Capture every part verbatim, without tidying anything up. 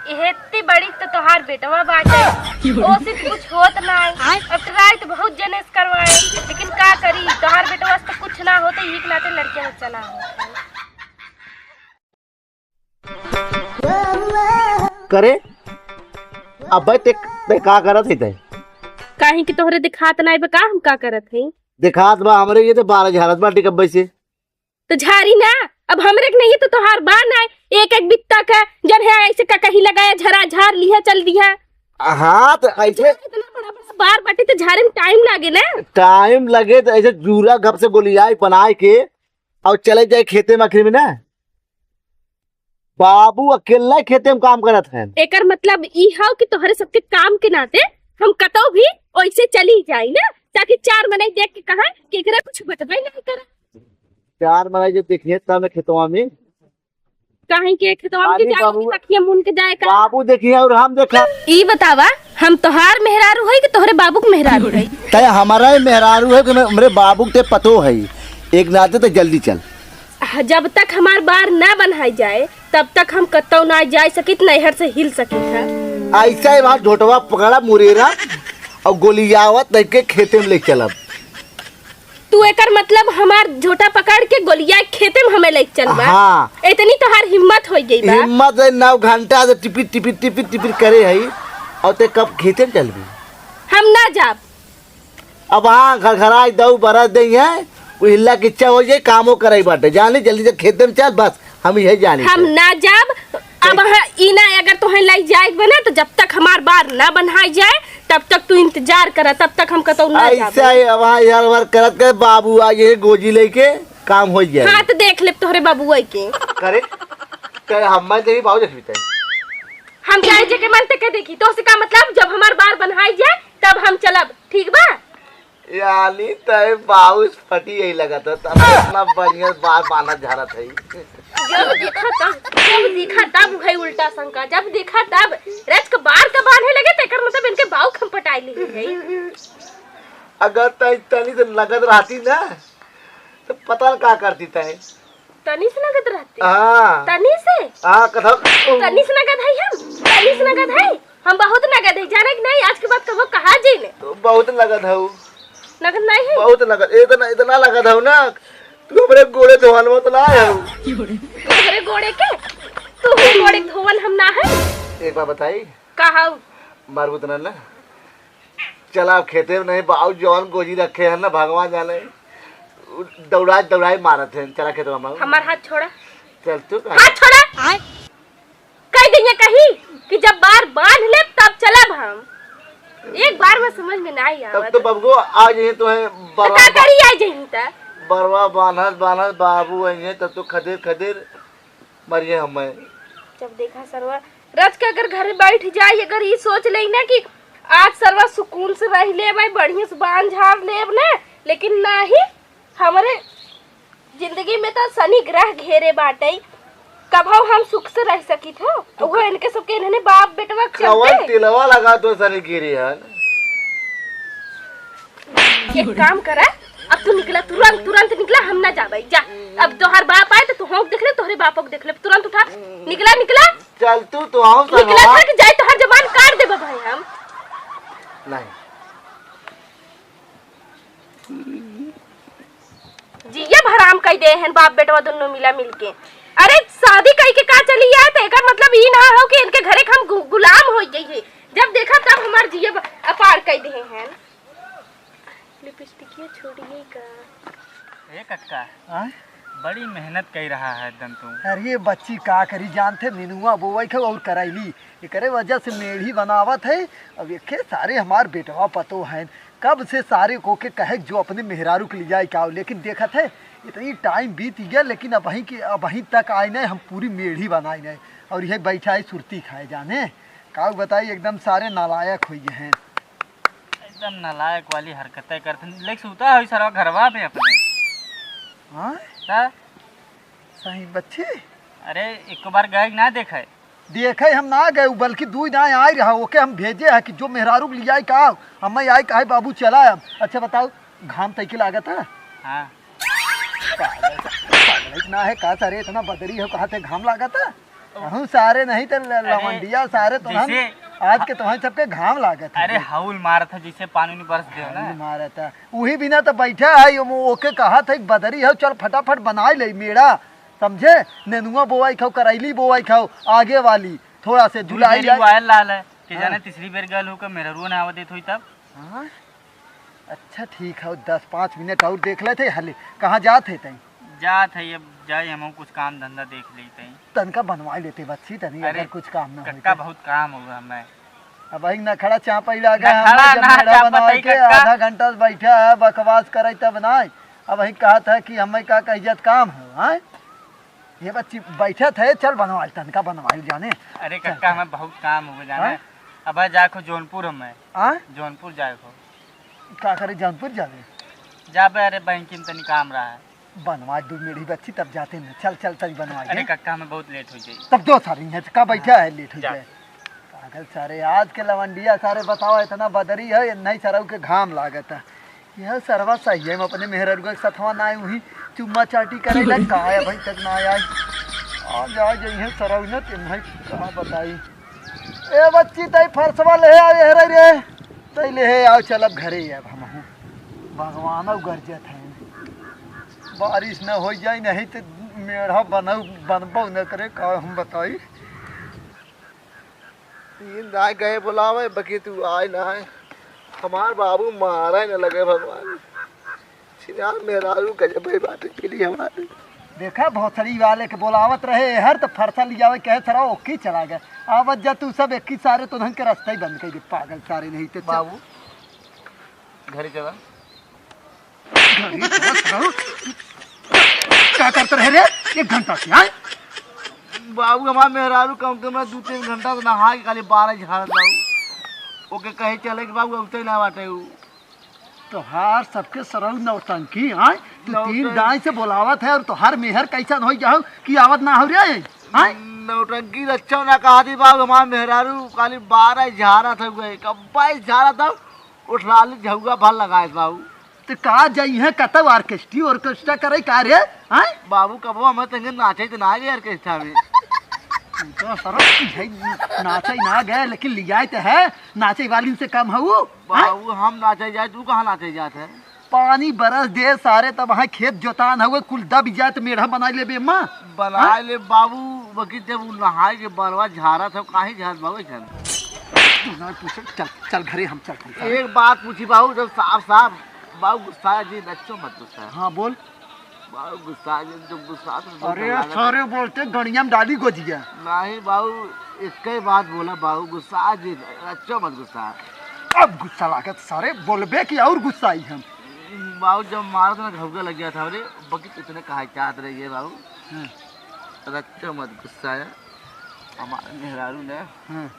इहे इतनी बड़ी तो तोहार बेटवा बाटे, ओसे कुछ होत ना है। अब ट्राई तो बहुत जने से करवाए, लेकिन का करी, तोहार बेटवा से तो कुछ ना होते, यही के नाते लड़के बच्चा ना हो। करे, अबे ते, ते का करत है ते? काहे कि तोहरे दिखात नाई बा का हम का करत हई? दिखात बा हमरे, ये तो बारह झारत बा टिकब्बे से। तो झारी ना, अब हमरे के नहीं तो तोहार बा ना, एक एक बित्ता का जन है ऐसे का कहीं लगाया झरा झार लिहा चल दिहा। हाँ, तो ऐसे इतना बड़ा बड़ा बार बाटे तो झारे में टाइम लागे ना। टाइम लगे तो ऐसे जूरा गप से गोलियाई बनाए के और चले जाए खेते में आखिर में ना। बाबू अकेला खेते में काम करत हैं। एकर मतलब ई हव कि तोहरे सबके काम के नाते हम कतौ भी ओइसे चली जाई ना, ताकि चार मनई देख के कहा कि एकरा कुछ बतबे नहीं करा। चार मनई जो देखिए तब खेतवा में। काहे के खेतवा में पानी जाए बाबू, तकिया मुन के जाए का? बाबू देखिए और हम देखा। ई बतावा, हम तोहार मेहरारू हई कि तोहरे बाबू के मेहरारू हई? तय हमारा ही मेहरारू है कि मैं, मेरे बाबू के पतो है। एक नाते तो जल्दी चल। जब तक हमार बार ना बनाई जाए, तब तक हम कतौ ना जाए सकित, नैहर से हिल सकित है। ऐसा ही बात झोटवा पकड़ा मुरेरा और गोलियावत लेके खेते में ले चलब। तू एकर मतलब हमार झोटा पकड़ के गोलिया खेते में हमें लेके चलबा? हाँ। इतनी तोहार हिम्मत हो गई बा? हिम्मत है, नौ घंटा से टिपिर, टिपिर, टिपिर, टिपिर करे है, और ते कब खेते में चलबी? हम ना जाब। अब हाँ, घर घर आई दऊ बरस दे है, वो हिल्ला किच्चा हो जाए, कामो कराई बाटे, जाने जल्दी से खेते में चल, बस हम यही जाने हम थे। ना जाब। अब हाँ, ई ना, अगर तोहें लाई जाए बना, तो जब तक हमार बार ना बनाई जाए, तब तक तू इंतजार करा, तब तक हम कतौ ना जाब। ऐसा है, अब हाँ, यार, वार करत कर, बाबू आ ये गोजी लेके काम हो जाए। हाँ, तो देख ले तोहरे बाबू आई के। करे, करे, हम मैं तेरी बाबू देखबी तय। हम जाए जे के मन ते के देखी, तो से का मतलब, जब हमार बार बनाई जाए, तब हम चलब, ठीक बा? यानी तय बाउस फटी यही लगा था, तब इतना बढ़िया बार बाना झारा था। जब देखा तब, जब देखा तब है उल्टा शंका, जब देखा तब रच के बार का बांधे लगे, तो एकर मतलब इनके बाऊ खम पटाई ली है। अगर तय तनी से लगत रहती ना, तो पता न का करती तय। तनी से नगद रहती? हाँ। तनी से? हाँ, कथा। तनी से नगद है हम? तनी से नगद है? हम बहुत नगद है, जाने कि नहीं, आज के बाद कबो कहा जी ने। तो बहुत नगद है वो। नगद नहीं है? बहुत नगद, इतना, इतना नगद है ना, तू हमरे गोड़े धोवन में तो ना है। तू हमरे गोड़े के? तू हमरे गोड़े धोवन हम ना है? एक बात बताई? का हऊ? मारबू तो ना ना? चला, अब खेते में नहीं, बाऊ जौन गोजी रखे हैं ना, भगवान जाने, उ दौड़ाए, दौड़ाए मारत हैं। चला खेतवा में। हमार हाथ छोड़ा। चल तू का? हाथ छोड़ा। आय। कह देंगे कहीं कि जब बार बांध ले, तब चलब हम। एक बार में समझ में नहीं तब आवत। तो बबुआ आ जाइए, तो है तो बरवा का बा-, करी आ जाइए त? बरवा बान्हत, बान्हत बाबू आइए, तब तो खदेर, खदेर मरिए हमें। जब देखा सरवा, रच के अगर घरे बैठ जाई, अगर ई सोच लेई ना कि आज सरवा सुकून से रह लेबै, बढ़िया से बांध झाड़ लेब ना, लेकिन नाही, हमरे जिंदगी में तो शनि ग्रह घेरे बाटे, कबहू हम सुख से रह सकित हो? तो वो इनके सबके इन्हने बाप बेटवा के कवन चलते। तिलवा लगा तो शनि गिरी है? एक काम करा, अब तू निकला, तुरंत, तुरंत निकला, हम ना जाबै, जा। अब तोहर बाप आए तो तू होंक देख ले, तोहरे बाप को देख ले, तुरंत उठा, निकला, निकला। चल तू, तो हम निकला संगवा। था कि जाए तोहर जबान काट देबे भाई हम। नहीं। जियब हराम कई दे हैं बाप बेटवा दोनों मिला मिलके। अरे शादी कई के का चली आए तो एकर मतलब ई ना हो कि इनके घरे के हम गु-, गुलाम हो गई है। जब देखा तब हमार जियब अपार कई दे हैं। लिपस्टिकिया छोड़िए का? ए कक्का, हाँ? बड़ी मेहनत कई रहा है एकदम तू। अरे बच्ची का करी, जानते नेनुआ बोवई के और करैली, एकरे वजह से मेढ़ी बनावत है। अब एके सारे हमार बेटवा पतो है, कब से सारे को के कहे जो अपने मेहरारू के ले जाए का, लेकिन देखत है इतनी टाइम बीत गया, लेकिन अबहीं के, अबहीं तक आए नहीं, हम पूरी मेढ़ी बनाए नहीं, और यह बैठा है सुरती खाए जाने। का बताई, एकदम सारे नालायक हो गए हैं। एकदम नालायक वाली हरकतें करत हैं। लेकिन सूता है सरवा घरवा में अपने। हाँ? का? सही बच्चे? अरे, एक बार गए ना देखे? देखे हम ना गए, बल्कि दू ना आए रहा, ओके हम भेजे है कि जो मेहरारू के लियाई का, हम आई कहे बाबू चला अब। अच्छा बताओ, घाम तैके लागत है? हाँ। पागल, पागल ना है का सारे, इतना बदरी हो, कहा थे घाम लागत है? कहूँ सारे नहीं तो ल-, अरे, लवंडिया सारे तो हम जैसे आज के तुम्हारे सबके घाम लागत है। अरे, हौल मारत है, जैसे पानी नहीं बरस दे ना। हौल मारत है। उही बिना तो बैठा है, यो मो-, ओके कहा था, "एक बदरी हो, चल फटाफट बनाए ले मेड़ा।" समझे? नेनुआ बोआई खाओ, करैली बोआई खाओ, आगे वाली थोड़ा से जुलाई जाए। वायर लाल है कि हाँ। जाने तीसरी बेर गल हो के मेहररुआ ना आवा देत होई तब। हाँ? अच्छा, ठीक है, दस पाँच मिनट और देख लेते हले। कहाँ जात है तई? जात है, अब जाए, हम कुछ काम धंधा देख लेते हैं। तनका बनवा लेते बच्ची, तनी अरे, अगर कुछ काम ना कक्का, होता। बहुत काम होगा हमें। अब वही नखड़ा चापा ही लागे, नखड़ा हमें जब ना मेरा चापा बनाए तई के कक्का। आधा घंटा से बैठा है, बकवास करे तब ना। अब वही कहत है कि हमें का कही जात काम है, हाँ? ये बच्ची बैठत है, चल बनवाई, तनका बनवाई जाने। अरे चल, कक्का, चल। हमें बहुत काम होगा जाने। हाँ? अब जाए खो जौनपुर हमें। हाँ? जौनपुर जाए खो। का करे जौनपुर जाबे? जाबे, अरे, बैंक में तनी काम रहा है। बनवा दू मेरी बच्ची, तब जाते हैं। चल, चल, तनी बनवा अरे दे। कक्का, हमें बहुत लेट हो जाई। तब दो सारी है, का बैठा है, लेट हो जा। जाए। पागल सारे, आज के लवंडिया सारे, बताओ, इतना बदरी है, ये नहीं सरऊ के घाम लागत है। यह सरवा सही है, हम अपने मेहररुआ के सथवा ना आए, वही चुम्मा चाटी करे लग, कहाँ है, अभी तक ना आए। आ जा, यही सरऊ न, ते नहीं, का बताई। ए बच्ची, तई फरसवा ले आ, ये रे रे। तई ले हे, आओ, चल अब घरे, अब हमहू भगवान गरजत है, बारिश न हो जाए, नहीं तो मेढ़ा बनऊ, बनबो न करे, का हम बताई। तीन दाई गए बुलावे, बकी तू आए ना है। हमार बाबू मारे न लगे भगवान। छिनार मेहरारू गजब है बाटे पीली हमारे। देखा, भोसड़ी वाले के बोलावत रहे हर, तो फरसा लियावे कहे, "सरा ओके चला गए।" आवत जा तू सब एक ही सारे तो ढंग के रास्ता ही बंद कर दे, पागल सारे नहीं तो चल। बाबू, घरे चला। घरे चला, सरा। का करत रहे रे? एक घंटा से, आए? बाबू, हमार मेहरारू कम से कम दू तीन घंटा से नहा के खाली बारह झाड़त बाबू। ओके कहे चले कि बाबू, अब तो ना बाटे उ। तोहार सबके सरऊ नौटंकी, आय? तू तीन नौटंकी। दाई से बोलावत है और तोहार मेहर कैसन होई जाओ कि आवत ना हो रे, आय? नौटंकी रच्चो ना कहा दी बाबू, हमार मेहरारू खाली बारह झारत हउए, कब्बा ही झारत हउ, उठलाली झउआ भर लगाए बाबू। तो का जइहे कतौ orchestra, orchestra करे का रे, आय? बाबू कबो हमें तंगे नाचे तो ना गए orchestra में। तू तो सरऊ है, नाचे ना गए, लेकिन लियाए तो है, नाचे वाली से कम हऊ, आय? बाबू, हम नाचे जाए, तू कहाँ नाचे जात है? पानी बरस दे सारे, तब वहाँ खेत जोतान हवे, कुल दब जाए तो मेढ़ा बनाई लेबे अम्मा। बनाई हाँ? ले बाबू, बकी जब उ नहाए के बरवा झारत है, काहे झारत बाबू ऐसन? तू ना पूछे, चल, चल घरे हम चलते हैं। एक बात पूछी बाबू, जब साफ साफ, बाबू गुस्सा जिन, रच्चो मत गुस्सा। हाँ बोल। बाबू गुस्सा जिन, जब गुस्सा तो बहुत अरे डर लागत है। सारे बोलते गड़िया में डाली गोजिया। नहीं बाबू, एक ही बात बोला बाबू, गुस्सा जिन, रच्चो मत गुस्सा। अब गुस्सा लागत सारे, बोलबे कि और गुस्सा आई हम। बाबू जब मारत ना घबका लग गया था रे, बकी इतने कहा चाहत रह गए बाबू। हाँ। रच्चो मत गुस्सा है। हमारे मेहरारू ने हाँ।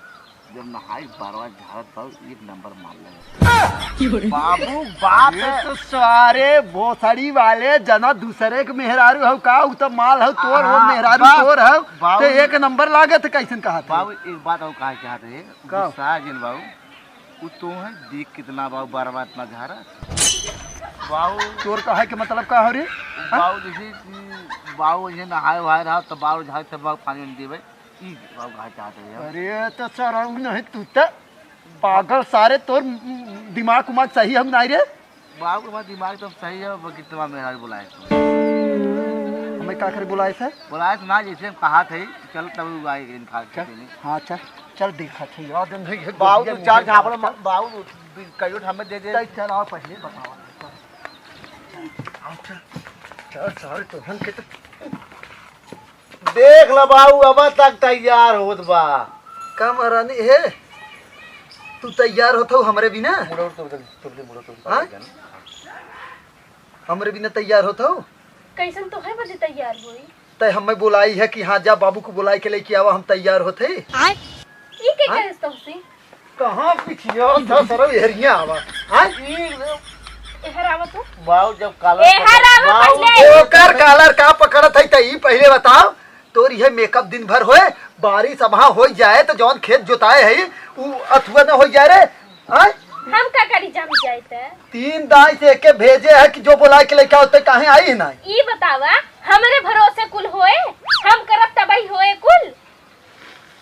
जब नहाई बारवा झाड़त बाबू, एक नंबर माल लगे। बाबू बात ये है। तो सारे भोसड़ी वाले जना दूसरे के मेहरारू हउ का, उ तो माल हउ तोर, वो हाँ, मेहरारू बा-, तोर हउ, बाबू तो एक नंबर लागत है, कैसन कहा था? बाबू एक बात और कहा चाहत है, का? गुस्सा जिन बाबू, उ तो है, देख कितना बाबू बरवा इतना झारा। बाबू तोर कहे के मतलब का हो रे? हाँ? बाबू जैसे कि बाबू ये नहाए वहाए रहा तो बाबू झाड़ तब बाबू पानी नहीं देवे। ई बाबू कहा चाहते हैं। अरे तो सरऊ नहीं तू तो पागल सारे, तोर दिमाग उमाग सही हम नहीं रे? बाबू हमारा दिमाग तो सही है, वो कितना मेहरारू बुलाए थे। हमें का करे बुलाए थे? बुलाए थे ना, जैसे हम कहा थे, चल तब वो आए इनकार चल, करते नहीं। हाँ चल, चल देखा थे यार, दिन है, ये बाबू गोलियां तू चार नहीं झापड़ मारता। मा-, बाबू कहियो हमें दे दे। चल, चल आओ पहले बताओ। आओ चल, चल सारे तो हम के तो देख ल बाबू, अब तक तैयार होत बा। का महारानी हे, तू तैयार होत हो हमरे बिना? मुड़ो तो बदल, तुरले मुड़ो तो बदल हाँ? जाना। हमरे बिना तैयार होत हो? कैसन तो है बदे तैयार होई? तै हमें बुलाई है कि हाँ जा बाबू को बुलाई के लेके आवा, हम तैयार होत है। आय? ई के हाँ? कहे तुमसे? कहाँ पिछिया था सरौ एहरिया आवा। हाँ? एहर आवा तू। बाऊ जब काला एहर आवा बाऊ पहले। ओकर कालर का पकड़त है त ई पहले बताओ। तोर यह मेकअप दिन भर होए, बारिश अबहा हो जाए त जौन खेत जोताए है उ अथुआ न हो जाए रे। हाँ? हम का करी जम जाए त? तीन दाई से एके भेजे है कि जो बोला के लेके आओ त काहे आई है ना? ई बतावा, हमरे भरोसे कुल होए, हम करब तबही होए कुल।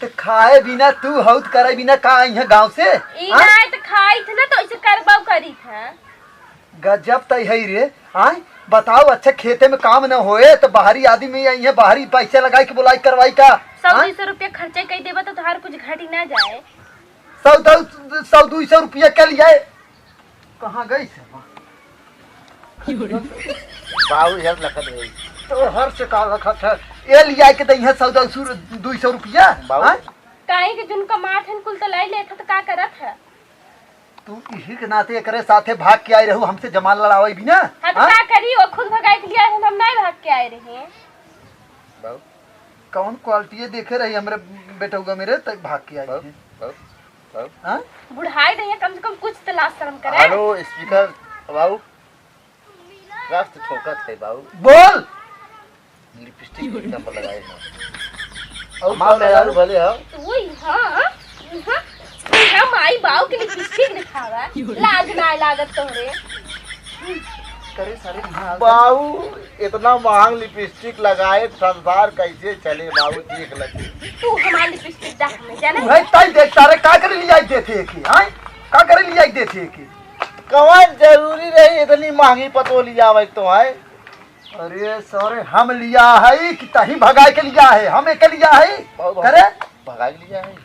तो खाए बिना तू हौत करे बिना का आई है गाँव से? ई हाँ? ना है तो खाई थे ना, तो ऐसे करबाऊ करी था। गजब तई है रे। आय, बताओ, अच्छा खेते में काम न होए तो बाहरी आदमी आई है, बाहरी पैसा लगाई के बुलाई करवाई का? सौ हाँ? दो सौ रुपया खर्चा कई देबा तो तोहार कुछ घटी ना जाए। सौ दो, सौ दो सौ रुपया के लिए कहाँ गई से? बाबू, इधर लखत रही। तो हर से का लखत है? ए लिया के दई है सौ दो सौ, दो सौ रुपया। बाबू। हाँ? काहे के जुन कमात हन कुल तो लाई लेत ह, तो का करत है? तू इही के नाते एकरे साथे भाग के आई रहू, हमसे जमान लड़ावे बिना। हाँ, तो हाँ? का करी? वो खुद भगाए के लिया है, हम नहीं भाग के आए रहे। बाबू। कौन क्वालिटी देखे रही हमरे बेटौगा मेरे, तक भाग के आई बाबू, है। बाबू, बाबू। हाँ? बुढ़ाई रही है, कम से कम कुछ तो लाज शर्म करे। हेलो, स्पीकर बाबू, रक्त ठोकत है बाबू। बोल। लिपस्टिक एक नंबर लगाए हैं। और हमार कौन मेहरारू लगाए? भले हो। तू ही, हाँ, हाँ, हाँ, माई बाऊ के लिपस्टिक दिखावा, लाज ना लागत तोहरे। करे सारे यहाँ आ गए। बाऊ, इतना महंग लिपस्टिक लगाए, संसार कैसे चले बाऊ, देख लगे। तू हमार लिपस्टिक डाक में जाने। भाई, ताई देख, सारे का करे लिया देते हैं कि, हाँ? का करे लिया देते हैं कि? कवन जरूरी रही इतनी महंगी पतोह लियावे तो है? अरे सारे, हम लिया है कि तही भगाए के लिया है? हम एक लिया है? बाबू, करे? भगाए के लिया है।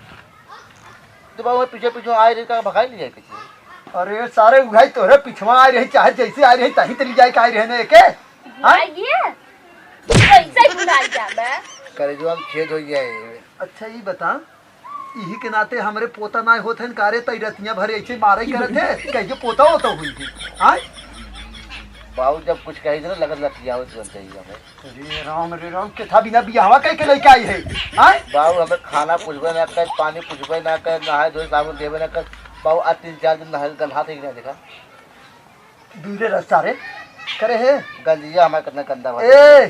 तो बाबू, पीछे पीछे आए रहे, का भगाए लिया है किसी? अरे सारे, उहाई तोहरे पिछवा आए रही, चाहे जैसे आए रही, तही तो लिया के आए रहे ना एके। हाँ? ये कैसे भुलाई जाबे? करे जो हम खेत हो गया है। अच्छा, ये बता, इही के नाते हमरे पोता नाय होत हन का रे, तई रतिया भर ऐसे मारे करत है, कहिए पोता होता हुई थी, हाँ? बाबू जब कुछ कही थे ना, लगत लतियावत बन चाहिए हमें। अरे राम, रे राम, केथा बिना बियाहवा कह के लइके आई है, हाँ? बाबू हमें खाना पूछबे ना कर, पानी पूछबे ना कर, नहाए धोए साबुन देबे ना कर। बाबू आज तीन चार दिन नहाए गंधा थे कि नहीं देखा? दूरे रह सारे, करे है। गंजिया हमारे कितना गंदा बा। ए,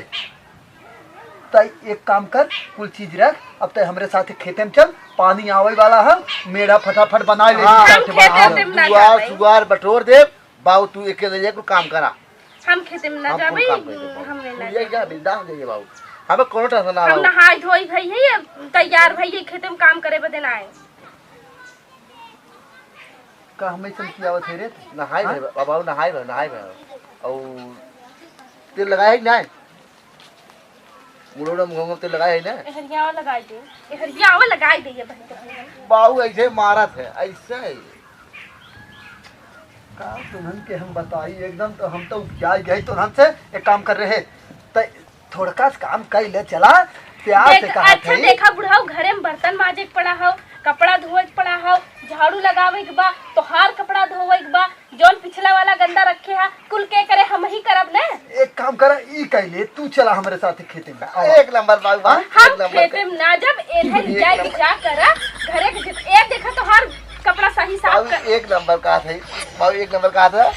तई एक काम कर, कुल चीज रख, अब तई हमरे साथे खेते में चल, पानी आवे वाला है, मेड़ा फटाफट बनाए ले, हाँ, चार ठे बार। खेते में ना दुआर जाबे। सुआर बटोर दे, बाबू तू अकेले जाए कुल काम करा। हम खेते में ना हम कुल जाबे, काम कर दे बाबू। हम नहीं तू ना ये जाबे। क्या बिंदास जाइए बाबू, हमें कोनो टेंशन ना हम बाबू। नहाई धोई भई है, तैयार भई है, खेते में काम करे बदे ना आए। का हमें ऐसन कियावत है रे? नहाए हाँ? भए, बाबू नहाए भए, नहाए भए। और तेल लगाए है कि नहीं? मुड़ो ना मुंह में तेल लगाए है ना? एहरियावा लगाए दे, एहरियावा लगाए दे ये बहन के भैया। बाबू ऐसे मारत है, ऐसे ही। का तुमन के हम बताई, एकदम तो हम तो उपजाए गए तुमन से। एक काम कर रहे, त थोड़का से काम कई ले चला, प्यार से देख, कहा अच्छा थई। देखा बुढ़ऊ, घरे में बर्तन माजे के पड़ा हौ, कपड़ा धोए के पड़ा हौ, झाड़ू लगावे के बा, तोहार कपड़ा धोवे के बा, जौन पिछला वाला गंदा रखे हा, कुल के करे, हम ही करब ने। एक काम करा, ई कह ले, तू चला हमरे साथ खेते में। आवा। एक नंबर बाबू, हाँ? एक हम नंबर खेते का। में ना जब, एधर एक जाए नंबर। जा करा, घरे के जित-, ए देखा तोहार कपड़ा सही साफ बाबू, कर। एक नंबर का है, बाबू, एक नंबर का है।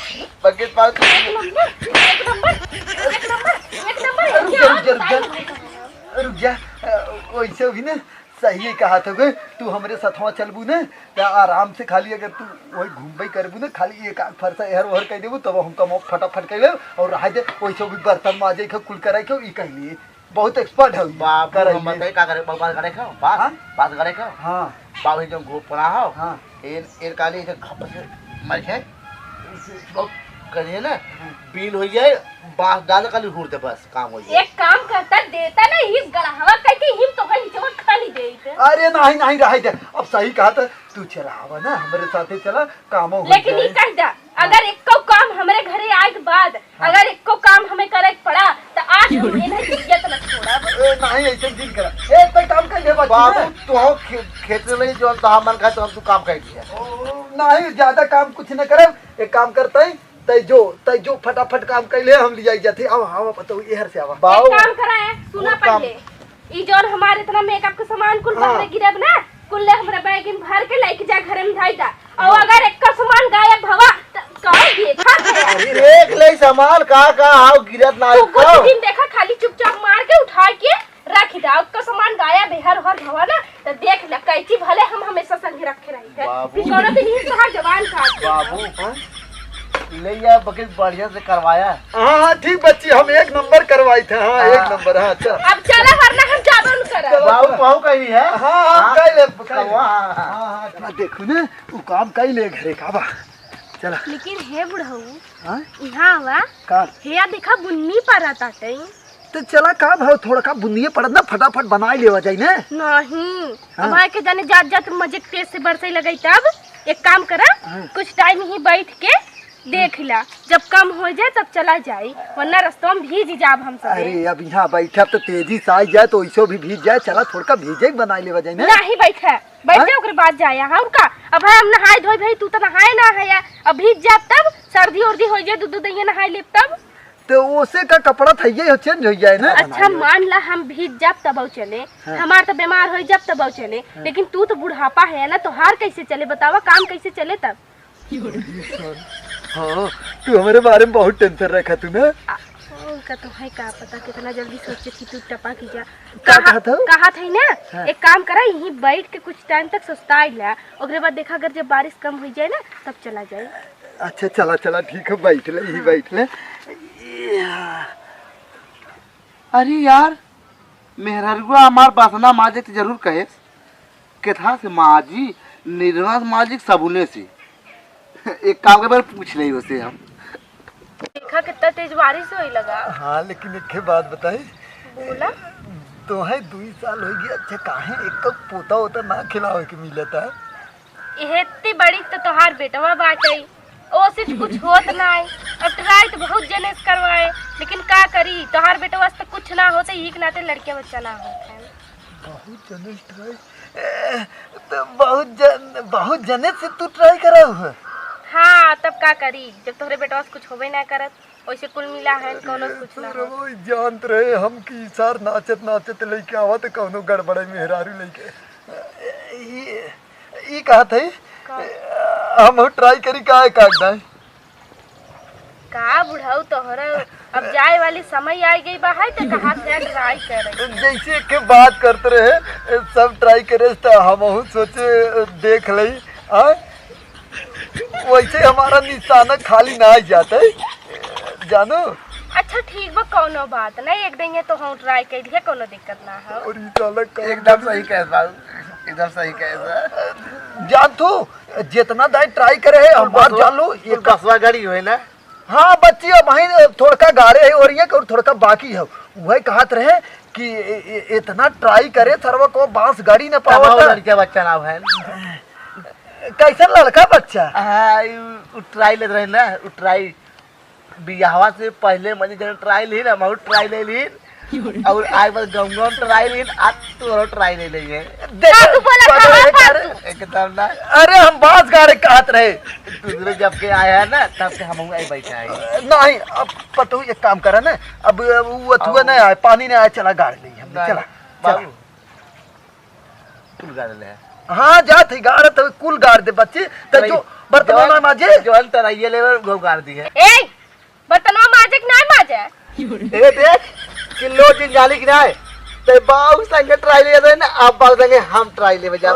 बकेट पाओ तो एक नंबर, एक नंबर, एक नंबर, एक नंबर, रुक जा, रुक जा, रुक जा। रुक जा, अ, वैसे भी ना सही कहा था बे, तू हमरे सथवा चलबू ना, त आराम से खाली अगर तू वही घूमबे करबू ना, खाली एक आध फरसा एहर ओहर कह देबू, तब हम कम फटाफट कह लेब और रह दे, वैसे भी बर्तन माजे के कुल करे के, ई कह लिए, बहुत एक्सपर्ट है ये बाबू, करे हम में। बताई का करे, बात करे खाओ, बात, हाँ? बात करे खाओ। हाँ। बाबू एकदम घोप पड़ा हो। हाँ। इन, इन काली इधर घप से मर जाए। बहुत करिए ना, हाँ। बीन हो जाए, बांस डाल खाली हुर दे, बस काम हो जाए। एक काम करता, देता ना, ही गड़हवा कह के हिम तो कहीं चोट खाली देते। अरे नहीं, नहीं, रह दे। अब सही कहा था, तू चला आवा ना, हमरे साथे चला, काम हो लेकिन जाए। ई कह दा, हाँ। अगर एको काम हमरे घरे आए के बाद हाँ। अगर एको काम हमें करे के पड़ा, त आज हम इन्हें इज्जत न छोड़ब। ए, नहीं, ऐसे दिन करा। ए, तो काम कर दे, बाबू, बाबू, ना। तू हो खे-, खेत में नहीं, जो तोहार मन खाए, तो हम तू काम कर दिया। ओ, नहीं, ज्यादा काम कुछ न करब। एक काम करते हैं, तै जो, तै जो, फटाफट काम कर ले, हम लिया जाते। आवा, आवा, बताओ, एहर से आवा। बाबू, एक काम करा है, सुना वो काम पहले। ई जौन हमार इतना मेकअप के सामान कुल हाँ। बहरे गिरब ना, कुल ले हमरे बैग में भर के लेके जा, घरे में धई दा। और हाँ। अगर एक सामान गायब भवा, त का देखा थे? अरे देख ले सामान का, का हाव गिरत ना तू आइब कुछ तो। दिन देखा, खाली चुपचाप मार के उठा के रख दा। ओकर सामान गायब है, हर हर भवा ना, त देख ले, कैची भले हम हमेशा संगे रखे रही थे। बाबू। फिर कोनो दिन ही तोहार जवान काट दे। बाबू, हाँ? ले जा बकेट बढ़िया से करवाया। हाँ, हाँ, ठीक बच्ची, हम एक नंबर करवाई थे। हाँ, एक हाँ। नंबर, हाँ, अच्छा। अब चला वरना हम जाबो न बाबू, बाबू कहीं है? हाँ, हाँ, हाँ, कई ले, कई ले। हाँ, हाँ, हाँ, हाँ, देखो ना, वो काम कई ले घरे का बा। चला। लेकिन हे बुढ़ऊ, हाँ? यहाँ आवा, का? हेया देखा बुन्नी पड़त आटे। तो चला का भाव, थोड़ा का बुन्निये पड़त ना, फटाफट बनाई लेवा जाई ना। नहीं, हाँ। अब आए के जाने जात जात मजे के तेज से बरसई लगई तब। एक काम करा, हाँ। कुछ टाइम ही बैठ के देख ला, जब कम हो जाए तब चला जाई, वरना रस्तवा में भीज जाब हम सब। अरे अब यहाँ बैठब तो तेजी से आई जाए तो वैसो भी भीज जाए, चला थोड़का भीजे के बनाई लेवा जाए ना। नहीं बैठा, बैठ हाँ? जा, ओकरे बाद जाया। हाँ, और का? अब हम नहाए धोए भाई, तू तो नहाए ना है, अब भीज जाब तब, सर्दी उर्दी हो जाए, दूध दहिया नहाए लेब तब। तो ओसे का कपड़ा थइये हो, चेंज हो जाए ना। अच्छा, मान ला हम भीज जाब तब चले, हाँ। हमार तो बीमार हो जाब तब चले, हाँ। लेकिन तू तो बुढ़ापा है ना, तोहार कैसे चले बतावा, काम कैसे चले तब? हाँ, तू हमारे बारे में बहुत टेंशन रखा तू ना। आ, उनका तो है का पता कितना जल्दी सोचे थी तू टपा की जा। का कहा, कहत हो? कहा था ना, हाँ। एक काम करा, यहीं बैठ के कुछ टाइम तक सुस्ताई ला, ओकरे बाद देखा अगर जब बारिश कम हो जाए ना तब चला जाए। अच्छा, चला, चला, ठीक है, बैठ ले, यहीं हाँ। बैठ ले। अरे यार, मेहररुआ हमार बासना माजे तो जरूर कहेस, केथा से माजी, निरवा से माजी, सबुने से। एक काम के बारे पूछ ले उसे हम। देखा कितना तेज बारिश होई लगा। हाँ, लेकिन एक ठे बात बताई। बोला। तोहे दुई साल हो गया, अच्छा काहे एक पोता होता ना खिलावे के मिलता? इहे इतनी बड़ी तो तोहार बेटवा बाटे, ओसे तो कुछ होत ना है। अब ट्राई तो बहुत जने से करवाए, लेकिन का करी, तोहार बेटवा से तो कुछ ना होते, यही के नाते लड़किया बच्चा ना होत है। बहुत जने से ट्राई, ए, तो बहुत जन, बहुत जने से तू ट्राई कराऊ है? हाँ, तब का करी, जब तोहरे बेटवा से कुछ होबे ना करत, वैसे कुल मिला है, कौनो कुछ ना हो। रवो जानत रहे हम कि सार नाचत नाचत लेके आवा तो कौनो गड़बड़े मेहरारू लेके। ई, ई कहत है, का? हम ट्राई करी का है कागदाई? का बुढ़ऊ तोहरा, अब जाए वाली समय आ गई बा है तो कहा से ट्राई करे। जैसे के बात करते रहे, सब ट्राई करे तो हमहू सोचे देख लई, हाँ? वैसे हमारा निशाना खाली ना जाता है, जानो? अच्छा ठीक बा, कौनो बात नहीं, एक दिन ये तो हम ट्राई कर दिया, कौनो दिक्कत ना हो। और ये साला काम एकदम सही कहे बाबू, एकदम सही कहे बा। जान तू, जितना दाई ट्राई करे है, हम बात बसवा, जान लो, ये बसवा गाड़ी होए ना। हाँ बच्ची, अब भाई थोड़का गाड़े है और ये और थोड़का बाकी है। वही कहत रहे कि ए-, ए-, इतना ट्राई करे सरवा को बांस गाड़ी न पावत। लड़का बच्चा ना है। कैसन लड़का बच्चा? हाँ, उ, उ ट्राई लेत रहे ना, उ ट्राई। बियाहवा से पहले मने जन ट्राई ली ना, हम ट्राई ले ली। और आज बस गम गम ट्राई ली, आज तोरो ट्राई ले लेंगे। देख, का तू बोला, पता कहाँ है, पर अरे, तू? एकदम ना। अरे, हम बांस गाड़े कहत रहे। तू जब के आया है ना, तब के हम आई बैठा है। नहीं, अब पतहू एक काम करा ना, अब, अब वो अथुआ अब नहीं आए, पानी नहीं आए, चला गाड़ ली हमने, नहीं, चला, बाबू। चला। कुल गाड़ ले। हाँ, जात ही गाड़त हुए, कुल गाड़ दे बच्ची। ते भाई, जो बर्तनवा जवन, माजे। जवन तरैये ले, वो गाड़ दी है। ए, बर्तनवा माजे कि नाय माजे? ए देख, किलो जिन जाली कि नाय। ते बाऊ संगे ट्राई ले जाते ना, अब बाऊ संगे हम ट्राई ले जा।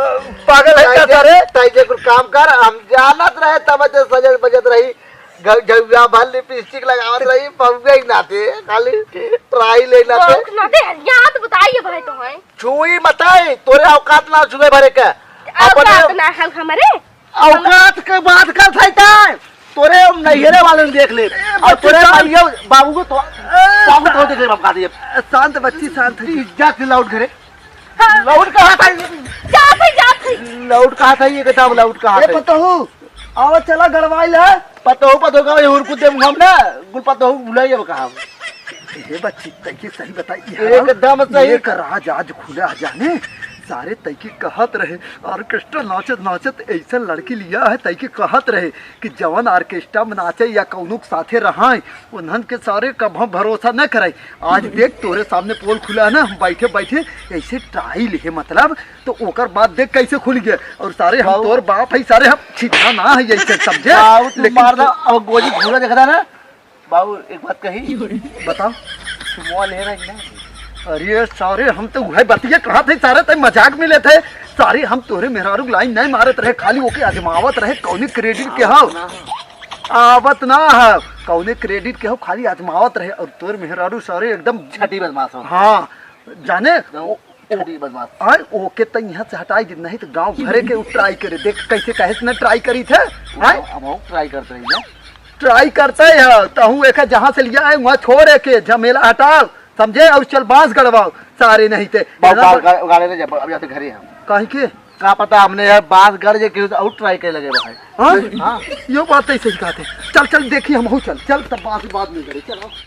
पागल है क्या सारे? ताई जे कुल काम कर, हम जानत रहे तब जे सजत बजत रही। घ-, घुघुआ भर लिपस्टिक लगावत रही, बउआ ही नाते, खाली ट्राई ले नाते। बउआ नाते, याद बताइए भाई तो है। छुई मत है, तोरे औकात ना छुए भरे के। औकात अपने ना है हमरे। औकात के बात कर सकता है। तोरे हम नैहरे वाले ने देख ले। ए, और बच्चे तोरे शांत। भैया बाबू को तो, ए, बाबू को देख ले, बाबू का दिए। शांत बच्ची, शांत। इज्जत से लौट घरे। हाँ। लौट कहाँ था ये? जात है, जात है। लौट कहाँ था ये? किताब लौट कहाँ ए, था? पतहू, आवा चला गड़वाई ले। पतहू, पतहू का ये हुरकुत दे मुँह में ना, गुल पतहू भुलाई अब कहाँ? ए बच्ची, तैके सही बताई है। एकदम सही। एक राज आज खुला जाने, सारे तैके कहत रहे, ऑर्केस्ट्रा नाचत नाचत ऐसा लड़की लिया है, तैके कहत रहे कि जवन ऑर्केस्ट्रा में नाचे या कौनो के साथे रहाए, उन्हन के सारे कभा भरोसा न करे। आज देख, तोरे सामने पोल खुला है ना, हम बैठे बैठे ऐसे ट्राई लिहे, मतलब, तो ओकर बाद देख कैसे खुल गया। और सारे हम बाबू। तोर बाप है, सारे हम छिछा ना है, ऐसे समझे? बाबू, तू लेकिन मार दा, तू अब गोजी घूरा देखता ना। बाबू, एक बात कही। बताओ। तू मोबाइल है ना कि नहीं? अरे सारे, हम तो वह बतिया कहा थे सारे, तय मजाक में लेते। सारे हम तोरे मेहरारू लाइन नहीं मारत रहे, खाली ओके आजमावत रहे, कौने क्रेडिट के हो। आवत ना है, कौने क्रेडिट के हो, खाली आजमावत रहे। और तोर मेहरारू सारे एकदम छठी बदमाश हो। हाँ, जाने, एकदम। वो छोटी बदमाश। आए, ओके त यहाँ से हटाई दे, नहीं तो गाँव भरे के उ ट्राई करे। देख कैसे कहे से न ट्राई करी थे। आए, हम, हम ट्राई करते हैं ना। ट्राई करते है, तहूँ एक जहाँ से लिया है, वहाँ छोड़ के झमेला हटाओ, समझे? और चल बांस गड़वाओ, सारे नहीं थे। बाबू, बाहर गाड़-, गाड़े ले जा, अब जाते घरे हम। काहे के? का पता, हमने यार बांस गड़ जे केहू से और ट्राई करे लगे भाई। हाँ? हाँ। यो बात तो सही कहते। चल, चल, देखी हम हो, चल, चल, तब बांस बाद में गड़े, चल, आओ।